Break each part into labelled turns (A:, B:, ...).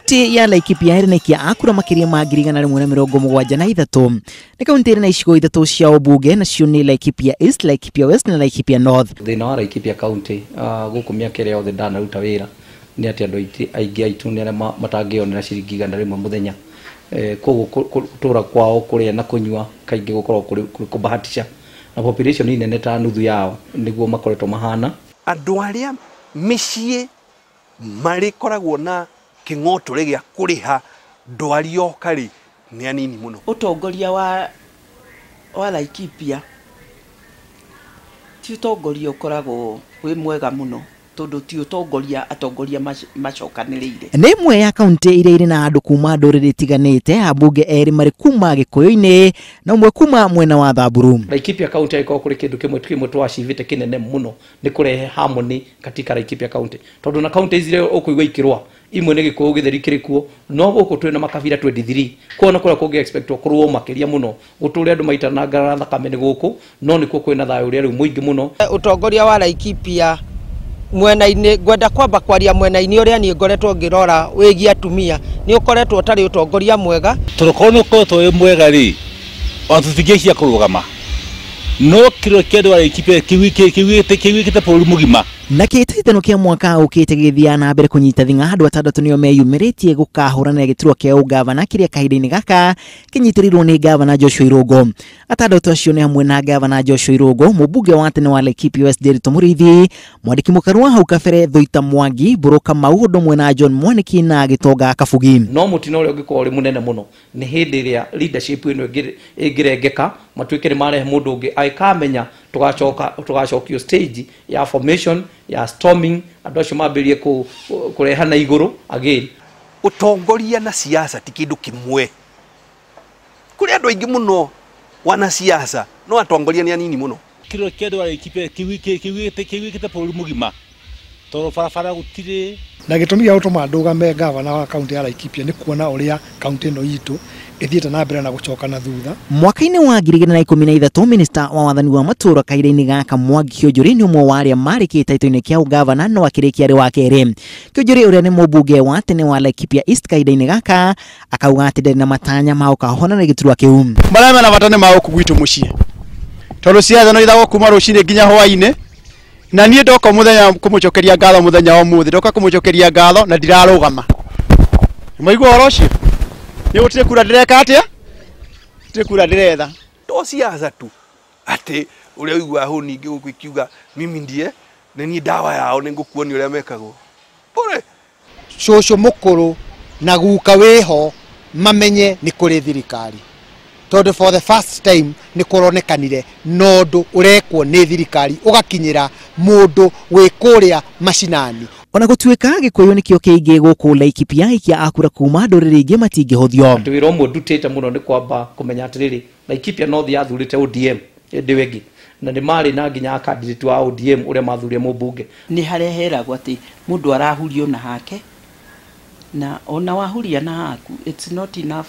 A: Kaunti ya Laikipia ĩrĩ na aikia a kura makĩria ma 173. Nĩ kaunti ĩrĩ na icigo ithatũ cia ũmbunge, nacio nĩ Laikipia East, Laikipia West na Laikipia North.
B: Thĩna wa Laikipia County gũkũ mĩaka ĩrĩa yothe ndanaruta wĩra nĩ atĩ andũ aingĩ aitũ nĩ arĩa matangĩonera ciringi 100 mũthenya. Koguo gũtũra kwao kũrĩa na kũnyua kaingĩ gũkoragwo kũrĩ kũbahatisha, na population nene ta nuthu yao nĩguo makoretwo mahana.
C: Andũ arĩa mĩciĩ marĩkoragwo na kĩng'otore gĩa kũrĩha ndwari yoka rĩ nĩ anini mũno.
D: Ũtongoria wa Laikipia ti ũtongoria ũkoragwo wĩ mwega mũno, tondũ ti ũtongoria atongoria macokanĩrĩire.
A: Nĩ ĩmwe ya kaunti iria irĩ na andũ kuma ndũrĩrĩ itiganĩte, ambunge erĩ marĩ kuma Gĩkũyũ-inĩ na ũmwe kuma mwena wa Thamburu.
B: Laikipia County angĩkorwo kũrĩ kĩndũ kĩmwe twacivĩte kĩnene mũno nĩ kũrehe harmony katika Laikipia County, tondũ na county ici ũkũigua ikĩrũa imwe nĩ Gĩkũyũ gĩtheri kĩrĩ kuo, no gũkũ twĩna makabira 23 kuo na kũrĩa kũngĩ expectwo kũrũo makĩria mũno gũtũrĩa andũ maitanangara thakame nĩ gũkũ, no nĩkuo kwĩna thayũ ũrĩa rĩu mũingĩ mũno.
E: Ũtongoria wa Laikipia mwena-inĩ, ngwenda kwamba kwaria mwena-inĩ ũrĩa niĩ ngoretwo ngĩrora wĩgiĩ atumia, nĩ ũkoretwo ũtarĩ ũtongoria mwega.
F: Tondũ korwo nĩ ũkoretwo wĩ mwega rĩ, ona tũtingĩcia kũrũgama, no kĩrĩa kĩa andũ a Laikipia kĩugĩte bũrũri mũgima.
A: Na kĩhĩtahĩtano kĩa mwaka ũkĩte gĩgĩthiaga na mbere kũnyita thing'a, andũ atandatũ nĩo meyumĩrĩtie gũkahũranĩra gĩturwa kĩa ũgavana kĩrĩa kahinda-inĩ gaka kĩnyitĩrĩirwo nĩ gavana Joshua Irũngũ. Atandatũ acio nĩ hamwe na gavana Joshua Irũngũ, mũmbunge wa tene wa Laikipia West Ndiritu Mũrĩithi, mwandĩki mũkaru wa hau kabere Thuita Mwangi, Mbũrũ Kamau, ũndũ ũmwe na John Mwaniki na Gĩtonga Kabugi.
B: No mũtino ũrĩa ũngĩkorwo ũrĩ mũnene mũno nĩ hĩndĩ ĩrĩa leadership ĩno ĩngĩrengeka, matuĩke nĩ marehe mũndũ ũngĩ agĩkamenya tũgacokio stage ya formation ya storming, andũ acio mambĩrĩrie kũrehana igũrũ again.
C: Ũtongoria na siasa ti kĩndũ kĩmwe. Kũrĩ andũ aingĩ mũno wanasiasa, no atongoria nĩ anini mũno.
F: Kĩrĩa kĩa andũ a Laikipia kĩugĩte bũrũri mũgima, tondũ barabara gũtirĩ.
G: Na gĩtũmi gĩa gũtũma ndũgame gavana wa kaunti ya Laikipia nĩ kuona ũrĩa kaunti ĩno itũ ĩthiĩte na mbere na gũcoka na thutha.
A: Mwaka-inĩ wa 2013 minista wa wathani wa matũũra kahinda-inĩ gaka Mwangi Kĩũnjũrĩ nĩ ũmwe wa arĩa marĩ kĩhĩtahĩtano-inĩ kĩa ũgavana no akĩrĩkia arĩ wa kerĩ. Kĩũnjũrĩ ũrĩa nĩ mũmbunge wa tene wa Laikipia East kahinda-inĩ gaka akauga atĩ ndarĩ na matanya ma gũkahonana gĩturwa kĩu.
H: Marĩa mena bata nĩ ma gũkũ gwitũ mũciĩ, tondũ ciatha no ithagwo kuma rũcinĩ nginya hwaĩ-inĩ, na niĩ ndoka mũthenya kũmũcokeria ngatho mũthenya wa ũmũthĩ, ndoka kũmũcokeria ngatho na ndirarũgama. Nĩmwaigua ũhoro ũcio? Nĩ gũtirĩ kura ndĩreka atĩa? Gũtirĩ kura ndĩretha.
C: To siasa tu atĩ ũrĩa ũiguaga hau ningĩ gũkũ ikiuga mimi ndiye nĩ niĩ ndawa yao nĩ ngũkuonia ũrĩa mekagwo. Pole.
I: Cũcũ mũkũrũ na guka wĩho mamenye nĩ kũrĩ thirikari, tondũ for the first time nĩ kũronekanire na ũndũ ũrekwo nĩ thirikari ũgakinyĩra mũndũ wĩ kũrĩa macinani.
A: Ona gũtuĩka Gĩkũyũ nĩkĩo kĩingĩ gũkũ Laikipia, aikia a kura kuma ndũrĩrĩ ingĩ matingĩhũthio.
B: Atĩ wĩra ũmwe ndutĩte mũno nĩ kwamba kũmenya atĩrĩrĩ, Laikipia North yathurĩte ODM hĩndĩ ĩyo ĩngĩ, na nĩ marĩ na nginya candidate wa ODM ũrĩa mathurire mũmbunge.
D: Nĩ harĩa heragwo atĩ mũndũ arahurio na hake, na ona wahuria na haku it's not enough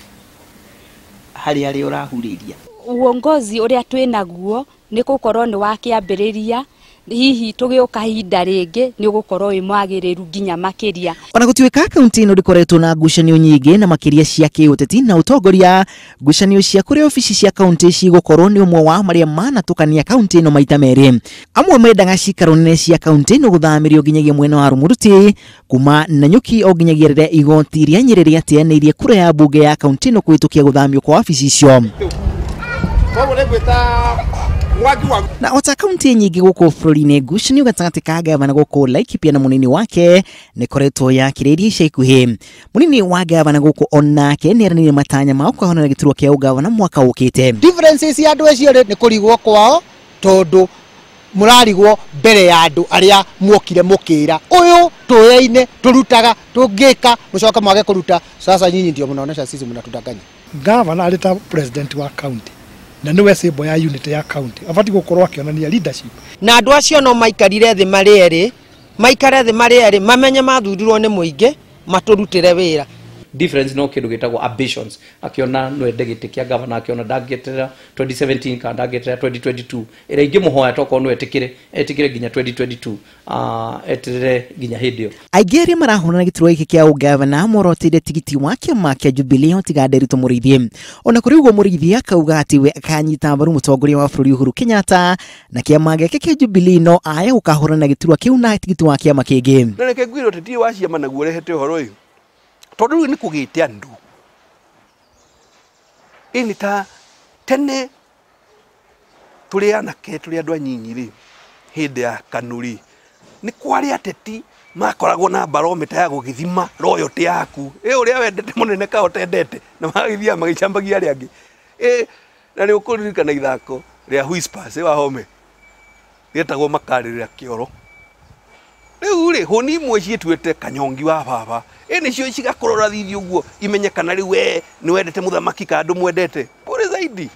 D: harĩ arĩa ũrahurĩria.
J: Uongozi ũrĩa twĩnaguo nĩ gũkorwo nĩ wa kĩambĩrĩria, hihi tũgĩũka ihinda rĩngĩ nĩ ũgũkorwo wĩ mwagĩrĩru nginya makĩria.
A: Ona gũtuĩka kaunti ĩno ndĩkoretwo na ngucanio nyingĩ na makĩria cia kĩũteti na ũtongoria, ngucanio cia kũrĩa obici cia kaunti cigũkorwo nĩ ũmwe wa marĩa manatũkania kaunti ĩno maita merĩ. Amwe mendaga cikaro nene cia kaunti ĩno gũthamĩrio nginyagia mwena wa Rumuruti kuma Nanyuki o nginyagia rĩrĩa igoti rĩa Nyĩrĩ rĩateanĩirie kura ya mbunge ya kaunti ĩno kũhĩtũkia gũthamio kwa wabici icio. Na ota kaunti nyingĩ gũkũ bũrũri-inĩ, ngucanio gatagatĩ ka gavana gũkũ Laikipia na mũnini wake nĩ koretwo yakĩrĩirie ica ikuhĩ. Mũnini wa gavana gũkũ onake nĩ eranĩire matanya ma gũkahonana gĩturwa kĩa ũgavana mwaka ũkĩte.
I: Differences ya andũ acio rĩ nĩ kũrigwo kwao, tondũ mũrarigwo mbere ya andũ arĩa muokire mũkĩra ũyũ tũyaine tũrutaga tũngĩka mũcoke mwage kũruta. Sasa nyinyi ndio mnaonesha sisi mnatudanganya.
G: Gavana arĩ ta president wa county na nĩwe symbol ya unity ya county, abatiĩ gũkorwo akĩonania leadership.
E: Na andũ acio no maikarire thĩ marĩ erĩ, maikare thĩ marĩ erĩ, mamenye mathurirwo nĩ mũingĩ, matũrutĩre wĩra.
B: Difference no kindu gitagwo ambitions, akiona no ende giti kia governor, akiona ndangieterera 2017 kana ndangieterera 2022 ira ingimuhoya tokorwo no etikire etikire nginya 2022, eterere nginya hindi iyo.
A: Aingĩ arĩa marahũrana gĩturwa gĩkĩ kĩa ũgavana moroteire tigiti wa kĩama kĩa Jubilee tiga Nderitu Mũrĩithi. Ona kũrĩ ũguo Mũrĩithi akauga atĩ we akanyita mbaru mũtongoria wa bũrũri Uhuru Kenyatta na kĩama gĩake kĩa Jubilee no aya gũkahũrana gĩturwa kĩu na tigiti wa kĩama kĩngĩ.
C: Na reke ngwĩre ũteti wa ciama naguo ũrehete ũhoro ũyũ, tondũ rĩu nĩ kũgĩte andũ ĩni ta tene tũrĩ anake tũrĩ andũ anyinyi rĩ, hĩndĩ ya KANU rĩ, nĩ kwarĩ ateti makoragwo na barometa ya gũgĩthima royalty yaku, ĩ ũrĩa wendete mũnene ka ũtendete, na magagĩthiaga magĩcambagia arĩa angĩ. Ĩ na nĩ ũkũririkana ithako rĩa Whispers wa Home rĩetagwo makarĩrĩra kĩoro. Rĩu rĩ, hũni imwe ciĩtuĩte kanyongi wa baba, ĩ nĩcio cigakũrora thithi ũguo imenye kana rĩu we nĩ wendete mũthamaki kana ndũmwendete. Bure zaidi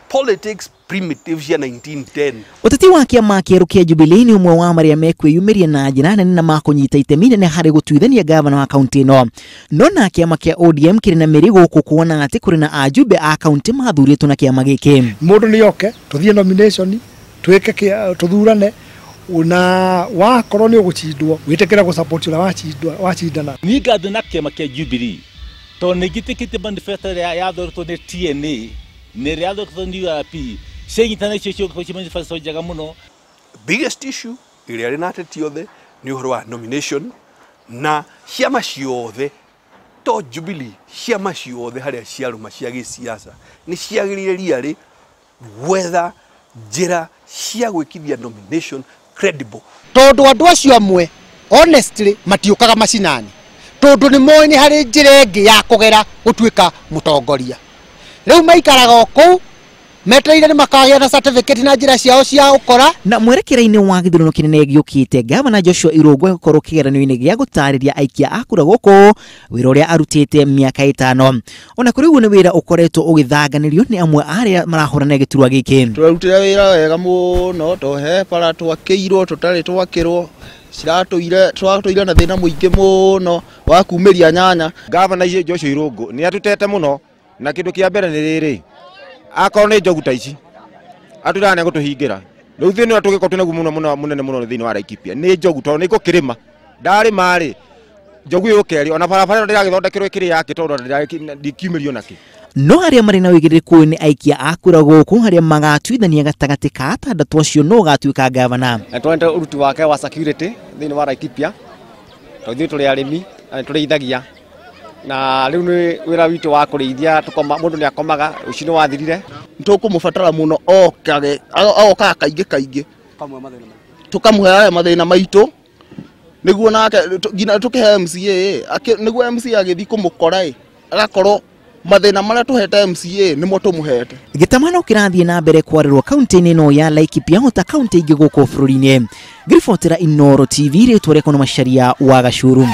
C: politics primitive cia 1910.
A: Ũteti wa kĩama kĩerũ kĩa Jubilee nĩ ũmwe wa marĩa mekwĩyumĩria na njĩra nene na makũnyita itemi nene harĩ gũtuithania gavana wa kaunti ĩno. No na kĩama kĩa ODM kĩrĩ na mĩri gũkũ kuona atĩ kũrĩ na ajumbe a kaunti mathurĩtwo na kĩama gĩkĩ.
G: Mũndũ nĩ oke tũthiĩ nomination twĩke tũthurane, na wakorwo nĩ ũgũcindwo wĩtĩkĩre gũsupport ũrĩa wacindana.
F: Niĩ ngathiĩ na kĩama kĩa Jubilee tondũ nĩ ngĩtĩkĩtie manifesto ĩrĩa yathondeketwo nĩ TNA na ĩrĩa yathondeketwo nĩ URP cianyitana icio ciũka manifesto njega mũno.
C: Biggest issue ĩrĩa ĩrĩ na ateti othe nĩ ũhoro wa nomination, na ciama ciothe to Jubilee, ciama ciothe harĩa ciarũma cia gĩsiasa nĩ ciagĩrĩire riarĩ gwetha njĩra cia gwĩkithia nomination credible.
I: Tondũ andũ acio amwe honestly matiũkaga macinani, tondũ nĩ moĩ nĩ harĩ njĩra ĩngĩ ya kũgera gũtuĩka mũtongoria. Rĩu maikaraga o kũu metereire nĩ makagĩa na certificate na njĩra ciao cia ũkora.
A: Na mwerekera-inĩ wa gĩthurano kĩnene gĩũkĩte, Gavana Joshua Irũngũ egũkorwo kĩgeranio-inĩ gĩa gũtarĩria aikia a kura gũkũ wĩra ũrĩa arutĩte mĩaka 5. Ona kũrĩ ũguo nĩ wĩra ũkoretwo ũgĩthanganĩrio nĩ amwe arĩa marahũrana gĩturwa gĩkĩ.
K: Tũrarutire wĩra wega mũno, to he bara twakĩirwo tũtarĩ twakĩrwo, ciratũire twatũire na thĩna mũingĩ mũno wa kumĩria nyanya.
L: Gavana Joshua Irũngũ nĩ atutete mũno, na kĩndũ kĩa mbere nĩ rĩrĩ, akorwo nĩ njogu ta ici atwĩraga nĩ egũtũhingĩra. Rĩu thĩna ũrĩa tũngĩkorwo twĩnaguo mũno mũno mũnene mũno thĩinĩ wa Laikipia nĩ njogu, tondũ nĩ ngũkĩrĩma ndarĩma rĩ njogu yũke rĩ, ona barabara ĩno ndĩragĩthondekerwo ĩkĩrĩ yake tondũ ndĩkiumĩrio nakĩ.
A: No arĩa marĩ na ũigĩrĩrĩku ũyũ nĩ aikia a kura gũkũ harĩa magatuithania gatagatĩ ka atandatũ acio no ũgatuĩka gavana.
M: Na twendete ũruti wake wa security thĩinĩ wa Laikipia, tondũ ithuĩ tũrĩ arĩmi na nĩtũrĩithagia, na rĩu nĩ wĩra witũ wa kũrĩithia, mũndũ nĩ akomaga rũcinĩ wathirire.
K: Nĩtũkũmũbatara mũno okage, okaga kaingĩ kaingĩ, tũkamũheaga mathĩna maitũ nĩguo nake nginya tũkĩhe MCA, nĩguo MCA agĩthiĩ kũmũkora ĩ agakorwo mathĩna marĩa tũhete MCA nĩmo tũmũhete.
A: Gĩtamano kĩrathiĩ na mbere kwarĩrwo kaunti-inĩ ĩno ya Laikipia ota kaunti ingĩ gũkũ bũrũri-inĩ. Ngĩribotera Inooro TV, rĩtwa rĩakwa nĩ Macharia wa Gacuru.